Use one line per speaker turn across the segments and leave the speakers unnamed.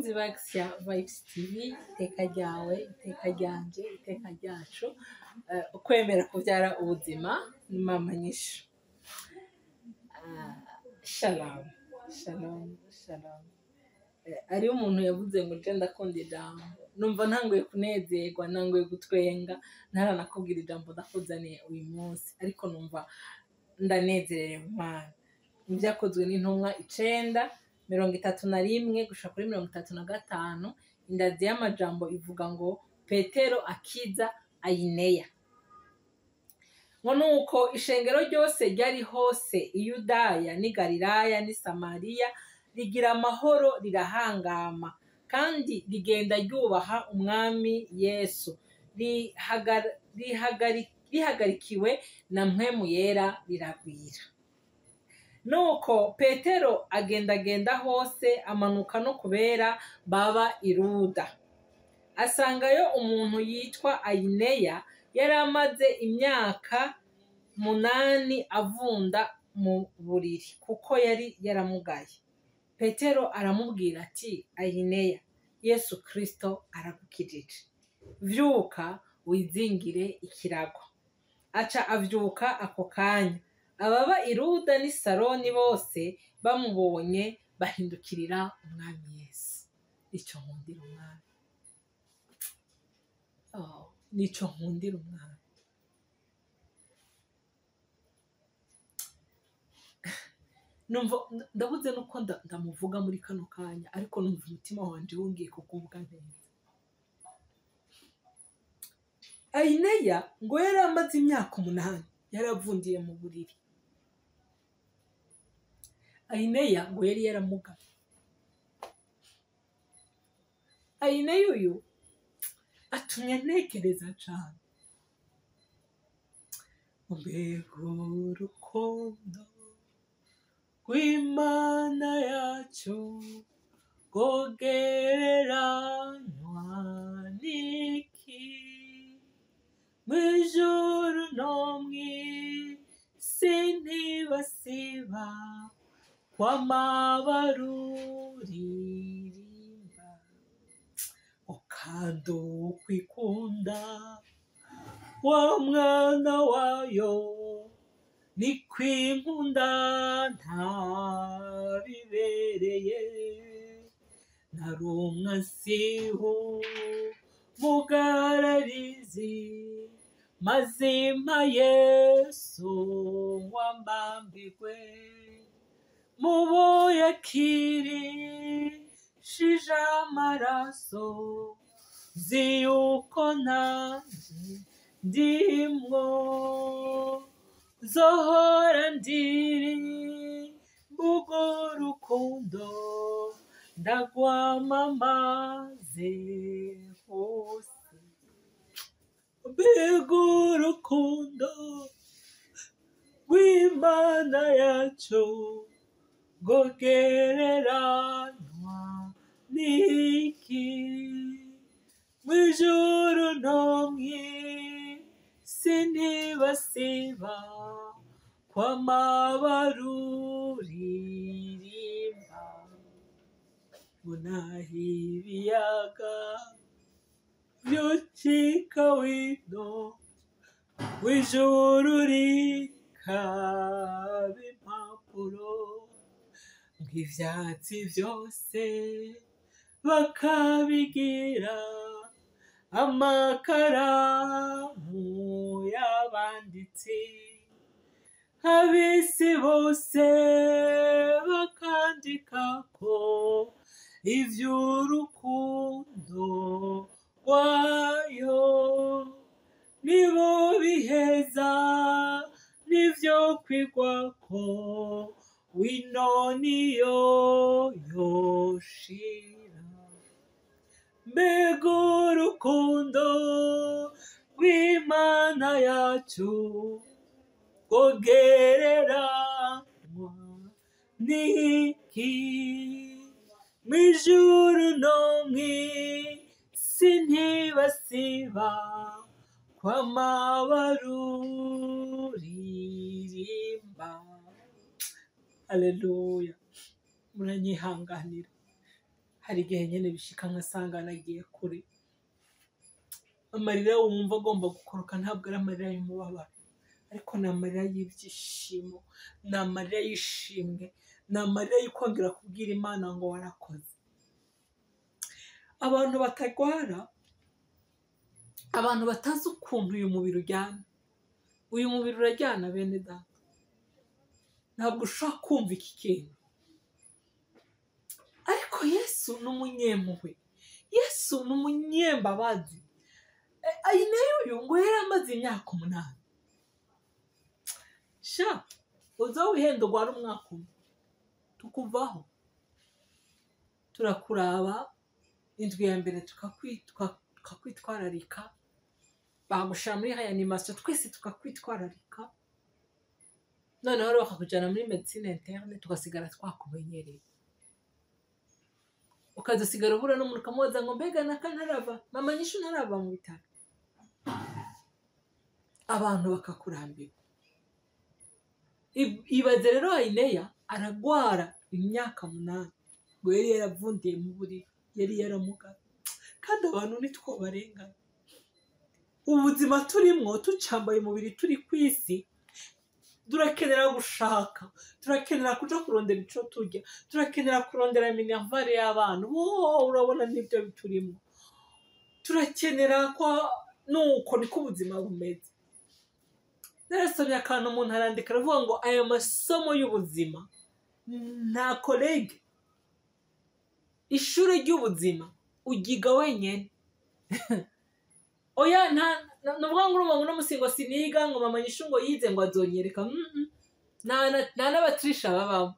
Bakunzi ba Axia Vibes TV, iteka ryawe, iteka ryanje, iteka ryacu, ukwemera kubyara ubuzima ni mama nyishu. Shalom, shalom, shalom. Hariho umuntu yavuze ngo nje ndakunda ijambo, numva ntanguye kunezerwa, ntanguye gutwenga, ntaranakubwira ijambo ndakuzaniye uyu munsi, ariko numva ndanezerewe Mana. Ibyakozwe n'intumwa 9:31 gushika kuri 35, indazi y'amajambo ivuga ngo Petero akiza Ayineya. Ngo nuko ishengero ryose ryari hose i Yudaya n'i Galilaya n'i Samariya rigira amahoro rirahangama, kandi rigenda ryubaha umwami Yesu, rihagarikiwe na Mpwemu Yera riragwira. Nuko Petero agendagenda hose, amanuka no kubera baba i Luda, asangayo umuntu yitwa Ayineya, yari amaze imyaka 8 avunda mu buriri kuko yari yaramugaye. Petero aramubwira ati, Ayineya, Yesu Kristo aragukijije, vyuka wizingire ikirago. Aca avyuka ako kanya. Ababa i Luda n'i Saroni bose bamubonye bahindukirira umwami Yesu. Ico nkundira umwami. Oh, nico nkundira umwami. Numva ndabuze nuko ndamuvuga muri kano kanya, ariko numva umutima wanje wongeye kugubwa neza. Ayineya ngo yari amaze imyaka 8 yaravundiye mu buriri. Ayineya ngo yari yaramugaye. Ayineya uyu atumye ntekereza cane. Mbega urukundo rw'Imana yacu rwogereranywa n'iki? Mw'ijuru no mw'isi ntibasiba kwama baruririmba, kandi ukwikunda wa mwana wayo ni kwinkunda ntabibereye, narumwa siho mugararizi mazima Yesu wambambirwe, mubo yakirishije amaraso nzi yuko nanje ndimwo, nzohora ndirimba urwo rukundo ndagwamamaze hose. Mbega urukundo rw'Imana yacu rwogereranywa n'iki? Mw'ijuru no mw'isi ntibasiba kwama baruririmba, ngo naho ibiyaga vyocika wino, w'ijuru rikaba impapuro, ng'ivyatsi vyose bakabigira amakaramu y'abanditsi, ab'isi bose bakandikako ivy'urukundo rwayo, nibo biheza nivyo kwigwako, wino niyo yoshira. Mbega urukundo rw'Imana yacu rwogereranywa n'iki? Mw'ijuru no mw'isi ntibasiba kwama baruririmba. Haleluya, muranyihanganira. Hari igihe nyine bishika nkasanga nagiye kure. Amarira wumva agomba gukoroka ntabwo ari amarira y'umubabaro, ariko ni amarira y'ibyishimo, ni amarira y'ishimwe, ni amarira yo kongera kubwira Imana ngo warakoze. Abantu batagwara, abantu batazi ukuntu uyu mubiri ujyana, uyu mubiri urajyana bene data, ntabwo ushobora kumva iki kintu. Ariko Yesu ni umunyempuhwe, Yesu ni umunyembabazi. Ayineya uyu ngo yari amaze imyaka 8. Sha uza wihenda urwara umwaka umwe tukuvaho, turakuraba indwi ya mbere tukakwitwararika, bagushira muri reanimation twese tukakwitwararika, noneho rero bakakujyana muri medicine interne tugasigara twakumenyereye, ukadusigara ubura n'umuntu ukamubaza ngo mbega naka ntarava, mama nyishu ntarava mu bitaro, abantu bakakurambirwa. Ibaze rero Ayineya aragwara imyaka 8, ngo yari yaravundiye mu buriri, yari yaramugaye, kandi abantu nitwo barengana. Ubuzima turimwo tucambaye umubiri turi ku isi, turakenera gushaka, turakenera kuja kurondera ico turya, turakenera kurondera minerval y'abana, urabona nibyo biturimo, turakenera ko nuko niko ubuzima bumeze. Narasomye akantu umuntu arandika aravuga ngo aya masomo y'ubuzima nta collègue, ishure ry'ubuzima ugiga wenyene. Oya nta nuvuga ngo urumva ngo uno musi ngo siniga ngo mama nyishu ngo yize ngo azonyereka, nta n'abatrisha babamo,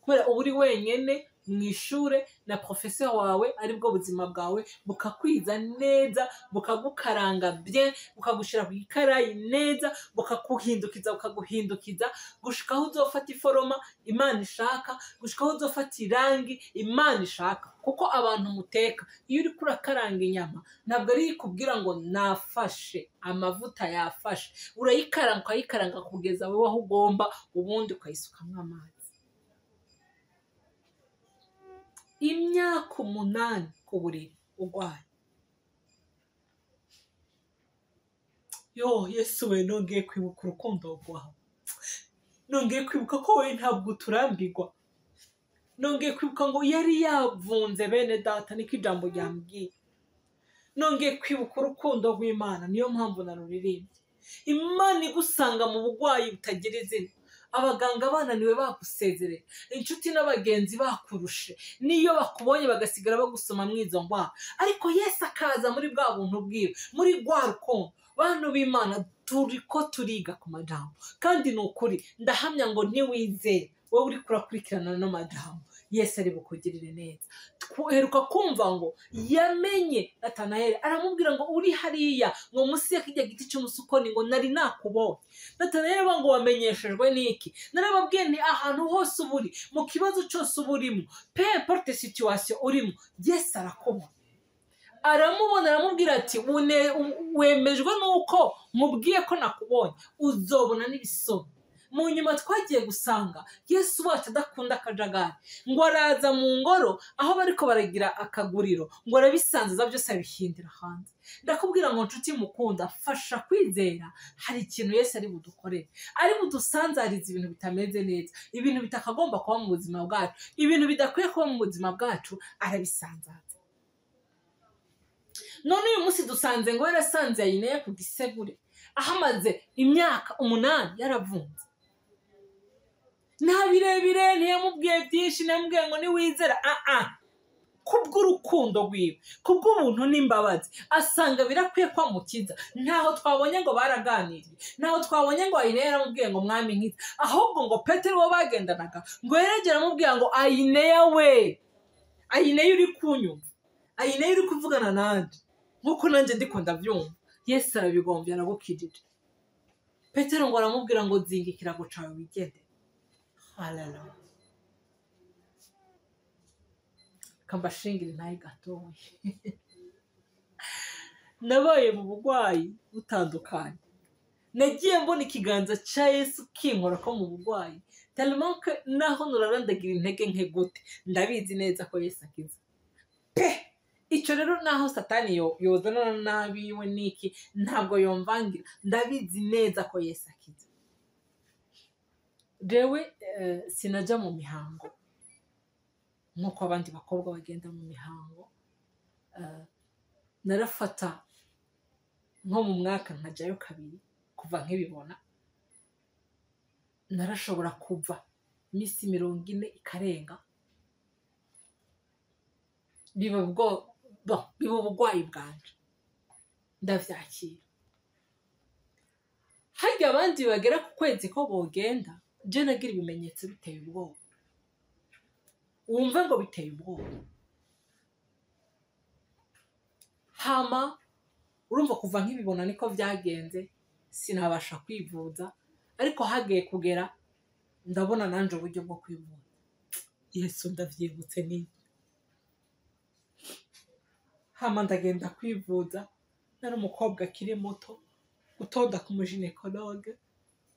kubera uba uri wenyene mu ishure na professeur wawe, aribwo buzima bwawe bukakwiza neza, bukagukaranga bien, bukagushira ku ikarayi neza, bukakuhindukiza, bukaguhindukiza gushika aho uzofata iforoma Imana ishaka, gushika aho uzofata irangi Imana ishaka. Kuko abantu muteka, iyo uriko urakaranga inyama ntabwo ari ikubwira ngo nafashe amavuta yafashe, urayikaranga ukayikaranga kugeza wowe aho ugomba, ubundi ukayisukamwo amazi. Imyaka 8 ku buriri urwaye. Yo Yesu we, nongeye kwibuka urukundo rwawe, nongeye kwibuka ko wowe ntabwo uturambirwa, nongeye kwibuka ngo yari yavunze bene data, niko ijambo ryambwiye. Nongeye kwibuka urukundo rw'Imana, niyo mpamvu naruririmbye. Imana igusanga mu burwayi butagira izina, abaganga bananiwe bagusezerera, inshuti n'abagenzi bakurushe, niyo bakubonye bagasigara bagusoma mwizo ndwara, ariko Yesu akaza muri bwa buntu bwiwe, muri rwa rukundo. Bantu b'Imana, turiko turiga ku majambo, kandi ni ukuri ndahamya ngo niwizere wowe uriko urakurikirana no majambo, Yesu ari bukugirire neza. Twoheruka kumva ngo yamenye Natanayeli, aramubwira ngo uri hariya ngo munsi ya kijya giti cy'umusukoni ngo nari nakubonye. Natanayeli avuga ngo wamenyeshejwe n'iki? Narababwiye nti ahantu hose uburi, mu kibazo cyose uburimo, peu importe situation urimo, Yesu arakubona. Aramubona aramubwira ati wemejwe nuko mubwiye ko nakubonye, uzobona n'ibisongo. Mu nyuma twagiye gusanga Yesu wacu adakunda akajagari, ngo araza mu ngoro aho bariko baragira akaguriro, ngo arabisanzaza byose abihindira hanze. Ndakubwira ngo nshuti mukunda, fasha kwizera, hari ikintu Yesu ari budukorere, ari budusanzarize ibintu bitameze neza, ibintu bitakagomba kuba mu buzima bwacu, ibintu bidakwiye kuba mu buzima bwacu, arabisanzaza. None uyu munsi dusanze ngo yarasanze Ayineya ku gisegure, ahamaze imyaka 8 yaravunze. Nta birebire, ntiyamubwiye byinshi, ntiyamubwiye ngo niwizera, kubw'urukundo rwiwe, kubw'ubuntu n'imbabazi, asanga birakwiye ko amukiza. Ntaho twabonye ngo baraganiriye, ntaho twabonye ngo Ayineya yaramubwiye ngo mwami nkiza, ahubwo ngo Petero uwo bagendanaga ngo yaragera amubwira ngo Ayineya we, Ayineya uri kunyumva, Ayineya uri kuvugana nanje nkuko nanjye ndiko ndabyumva, Yesu arabigombye aragukijije. Petero ngo aramubwira ngo zinga ikirago cawe wigende. Haleluya. Kambashingira ntaye gatoya. Nabaye mu burwayi butandukanye, nagiye mbona ikiganza ca Yesu kinkora ko mu burwayi, tellement que naho nurarandagira intege nke gute, ndabizi neza ko Yesu akiza. Pe icyo rero, naho Satani yozanana n'abiwe niki, ntabwo yomvangira. Ndabizi neza ko Yesu akiza. Jewe sinajya mu mihango nk'uko abandi bakobwa bagenda mu mihango. Narafata nko mu mwaka nkajyayo kabiri. Kuva nkibibona narashobora kuva iminsi 40 ikarenga. Biba ubwo, bon, biba uburwayi bwanje, ndavyakira. Harya abandi bagera ku kwezi ko bogenda, je nagira ibimenyetso biteye ubwoba, wumve ngo biteye ubwoba. Hama urumva, kuva nkibibona niko vyagenze, sinabasha kwivuza. Ariko hagiye kugera ndabona nanje uburyo bwo kwivuza. Yesu, ndavyibutse ni hama ndagenda kwivuza. Nari umukobwa akiri muto, gutonda ku mugynécologue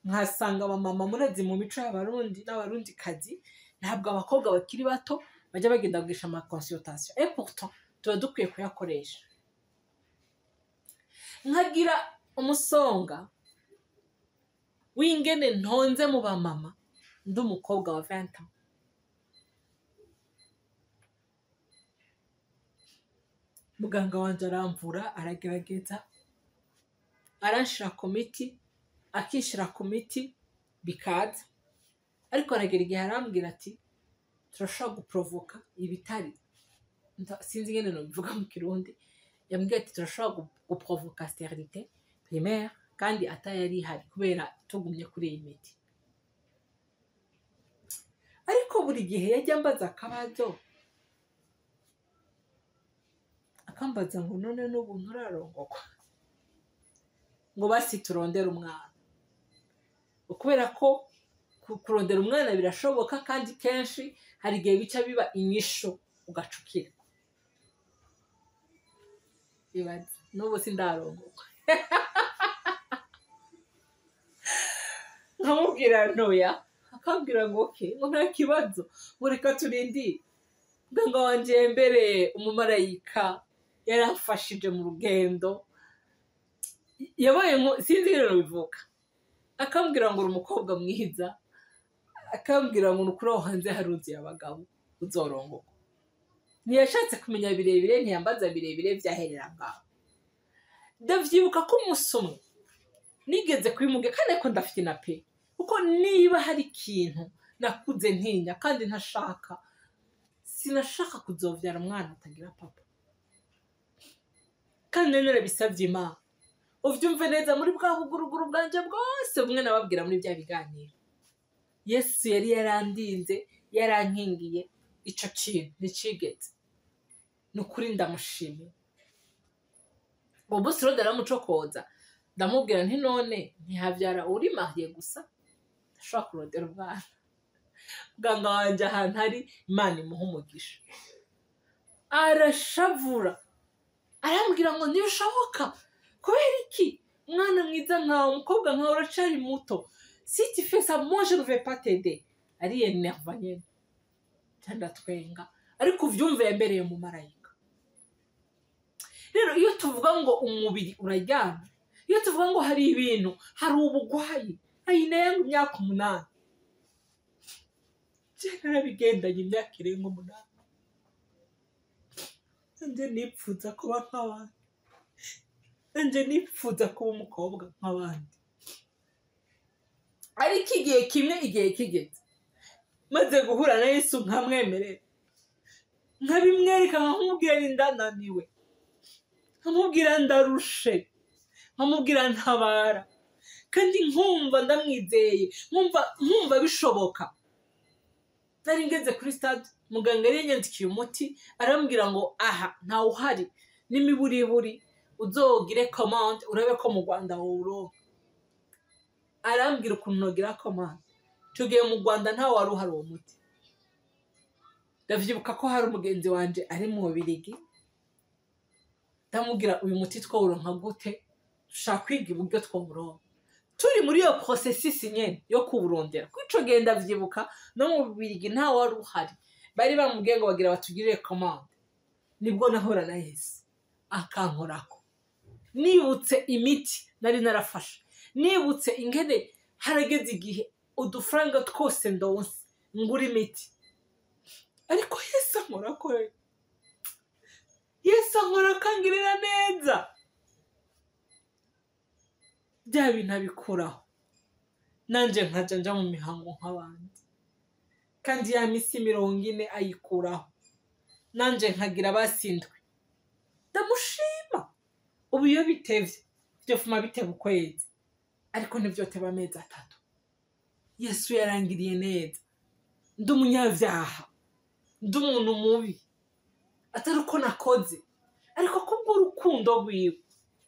nkasanga abamama, murazi mu mico y'Abarundi n'Abarundi kazi, ntabwo abakobwa bakiri bato bajya bagenda kugisha ama consultation, et pourtant tuba dukwiye kuyakoresha. Nkagira umusonga w'ingene ntonze mu bamama, ndi umukobwa wa 20 ans. Muganga wanje aramvura, aragerageza, aranshira ku miti, akishira ku miti bikaza, ariko aragera igihe arambwira ati: "Turashobora guprovoka ibitari." Sinzi ingene nobivuga mu Kirundi. Yambwiye ati: "Turashobora guprovoka stérilité primaire kandi atayari ihari kubera tugumye kuri iyi miti." Ariko buri gihe yajya ambaza akabazo, akambaza ngo: "None n'ubu nturarongogwa?" Ngo: "Basi turondere umwana." Kubera ko kurondera umwana birashoboka, kandi kenshi hari igihe bica biba inyishu ugacukira. Ibaze, n'ubu sindarongogwa. Nkamubwira ntoya, akambwira ngo: "Okay," ngo: "Nta kibazo," ngo: "Reka turindire." Muganga wanje yembereye umumarayika, yaramfashije mu rugendo. Yabaye sinzi ingene bivuga, akambwira ngo: "Uri umukobwa mwiza," akambwira ngo: "Ni ukuri aho hanze haruzuye abagabo, uzorongorwa." Ntiyashatse kumenya birebire, ntiyambaza birebire, vyaherera ngaho. Ndavyibuka ko umunsi umwe nigeze kubimubwira, kandi ariko ndafite na pe, kuko niba hari ikintu nakuze ntinya kandi ntashaka, sinashaka kuzovyara umwana atagira papa. Kandi nari narabisavye Imana. Uvyumve neza, muri bwa buguruguru bwanje bwose bumwe nababwira muri bya biganiro, Yesu yari yarandinze, yarankingiye. Ico kintu nticigeze. Ni ukuri ndamushimiye. Uwo munsi rero ndaramucokoza, ndamubwira nti: "None ntihavyara uri marié gusa, ndashobora kurondera umwana?" Muganga wanje ahantu ari, Imana imuha umugisha, arashavura, arambwira ngo: "Ntibishoboka. Kubera iki? Umwana mwiza nkawe, umukobwa nkawe, uracari muto. Si tu fais ça, moi je ne vais pas t'aider." Ariyenerva nyene, ca ndatwenga. Ariko uvyumve, yambereye umumarayika. Rero iyo tuvuga ngo umubiri uraryana, iyo tuvuga ngo hari ibintu, hari ubugwayi, ayinenga imyaka 8, je narabigendanye imyaka irenga 8. Nanje nipfuza kuba nk'abandi, nanje nipfuza kuba umukobwa nk'abandi. Ariko igihe kimwe, igihe kigeze, maze guhura na Yesu, nkamwemerera, nkabimwereka, nkamubwira ni ndananiwe, nkamubwira ndarushe, nkamubwira ntabara, kandi nkumva ndamwizeye, nkumva bishoboka. Nari ngeze kuri stade, muganga yari yanyandikiye umuti, arambwira ngo: "Aha ntawe uhari, n'imiburiburi uzogire commande, urabe ko mu Rwanda wowuronka." Arambwira ukuntu nogira commande. Icyo gihe mu Rwanda ntawe wari uhari uwo muti. Ndavyibuka ko hari umugenzi wanje ari mu Bubirigi, ndamubwira: "Uyu muti twawuronka gute? Dushaka kwiga uburyo twawuronka." Turi muri iyo processus nyene yo kuwurondera, kuko ico gihe ndavyibuka no mu Bubirigi ntawe wari uhari, bari bamubwiye ngo bagira batugirire commande. Nibwo nahura na Yesu akankorako. Nibutse imiti nari narafashe, nibutse ingene harageze igihe udufaranga twose ndonse ngura imiti, ariko Yesu ankorako, Yesu ankorako angirira neza, bya bintu abikuraho, nanje nkaja nja mu mihango nk'abandi, kandi ya misi 40 ayikuraho, nanje nkagira basindwe. Ndamushima. Ubu iyo bitevye vyofuma biteba ukwezi, ariko ntivyoteba amezi 3. Yesu yarangiriye neza. Ndi umunyavyaha, ndi umuntu mubi, atari uko nakoze, ariko kubw'urukundo rwiwe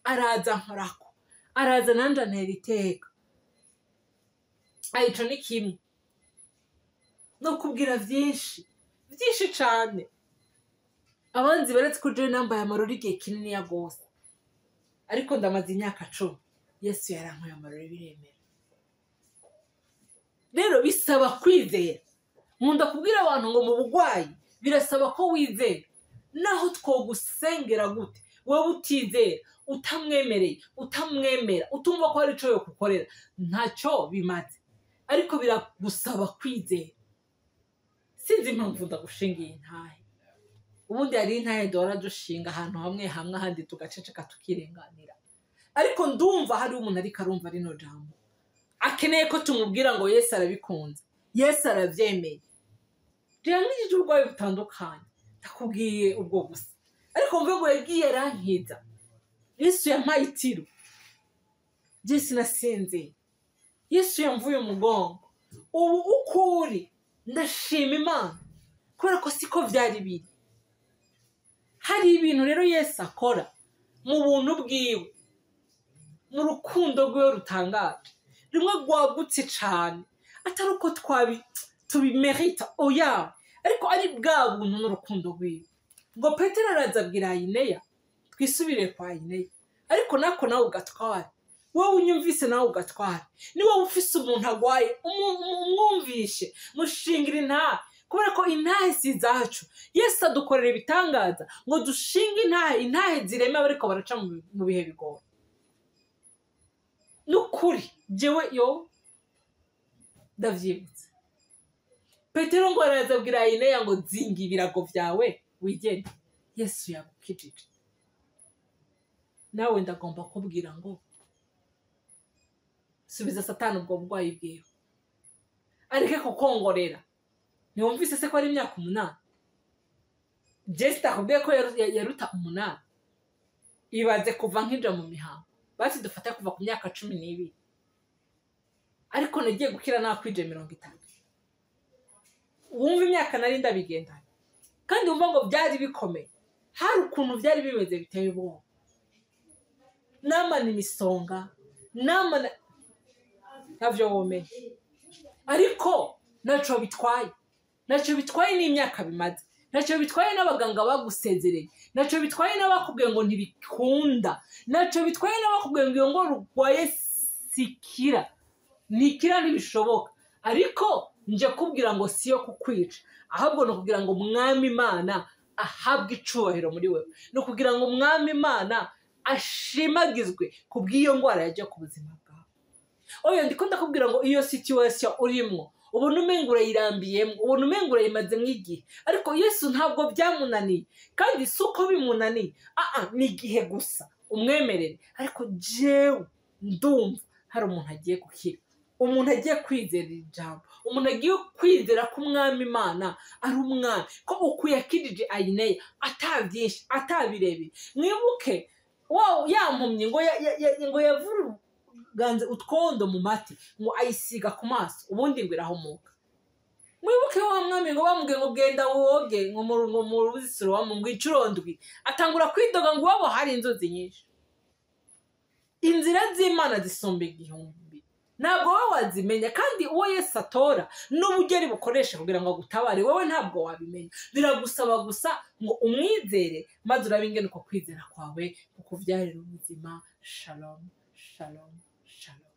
araza nkorako, araza nanje antera iteka. Ico ni kimwe no kubwira vyinshi vyinshi cane. Abanzi baretse ko jewe nambaye amarori igihe kininiya gose, ariko ndamaze imyaka 10 Yesu yarankuye amarori biremera. Rero bisaba kwizera. Nkunda kubwira abantu ngo mu bugwayi birasaba ko wizera. Naho twogusengera gute, wewe utizera, utamwemereye, utamwemera, utumva ko hari ico yokukorera, ntacyo bimaze. Ariko biragusaba kwizera. Sinzi impamvu ndagushingiye intahe. Ubundi hari intahe duhora dushinga ahantu hamwe hamwe, ahandi tugaceceka tukirenganira. Ariko ndumva hari umuntu ariko arumva rino jambo, akeneye ko tumubwira ngo Yesu arabikunze, Yesu aravyemeye. Yankijije uburwayi butandukanye, ndakubwiye ubwo gusa, ariko mve ngo yagiye arankiza. Yesu yampaye itiro, Yesu nasinzeye, Yesu yamvuye umugongo. Ubu ukuri ndashima Imana kubera ko siko vyari biri. Hari ibintu rero Yesu akora mu buntu bwiwe, mu rukundo rwiwe rutangaje, rumwe rwagutse cane, atari uko tubimerita, oya, ariko ari bwa buntu n'urukundo rwiwe. Ngo Petero araza abwira Ayineya, twisubire kwa Ayineya, ariko nako nawe ugatwara, wowe unyumvise nawe ugatwara. Ni wowe ufise umuntu agwaye, umwumvishe, mushingira intahe, kubera ko intahe si izacu. Yesu adukorera ibitangaza ngo dushinge intahe, intahe zireme abariko baraca mu bihe bigoye. Nukuri jewe yo ndavyibutse. Petero ngo araza abwira Ayineya ngo zinga ibirago vyawe wigende. Yesu yagukijije. Nawe ndagomba kubwira ngo subiza Satani ubwo burwayi bwiwe, areke kukongorera. Ntiwumvise se ko ari imyaka 8? Jesi takubwiye ko yaruta 8. Ibaze kuva nkija mu mihango, basi dufate kuva ku myaka 12, ariko nagiye gukira nakwije 30. Wumva imyaka nari ndabigendana, kandi wumva ngo byari bikomeye, hari ukuntu byari bimeze biteye ubwoba. Namana imisonga, namana ntavyo womenya, ariko naco bitwaye. Naco bitwaye n'imyaka bimaze, naco bitwaye n'abaganga bagusezereye, naco bitwaye n'abakubwiye ngo ntibikunda, naco bitwaye n'abakubwiye ngo iyo ngo rugwaye sikira, ntikira ntibishoboka. Ariko nje kubwira ngo siyo kukwica, ahubwo ni ukugira ngo Umwami Imana ahabwe icubahiro muri wewe, ni ukugira ngo Umwami Imana ashimagizwe kubw'iyo ngwara yaje ku buzima bwawe. Oya, ndiko ndakubwira ngo iyo situation urimwo, ubona umengo urayirambiyemwo, ubona umengo urayimazemwo igihe, ariko Yesu ntabwo byamunaniye, kandi si uko bimunaniye, ni igihe gusa umwemerere. Ariko jewe ndumva hari umuntu agiye gukira, umuntu agiye kwizera ijambo, umuntu agiye kwizera ko Umwami Imana ari umwami, ko uku yakijije Ayineya ata byinshi atabirebeye. Mwibuke yampumye ngo ngo yavuruganze utwondo mu mati ngo ayisiga ku maso, ubundi ngo irahumuka. Mwibuke wa mwami ngo bamubwiye ngo genda woge ngo mu ruzitiro ngo incuro 7, atangura kwidoga ngo iwabo hari inzuzi nyinshi. Inzira z'Imana zisumba igihumbi, ntabwo wowe wazimenya, kandi uwo Yesu atora n'ubugeri bukoresha kugira ngo agutabare wowe ntabwo wabimenya. Biragusaba gusa ngo umwizere, maze urabe ingene uko kwizera kwawe kukuvyarira ubuzima. Shalom, shalom, shalom.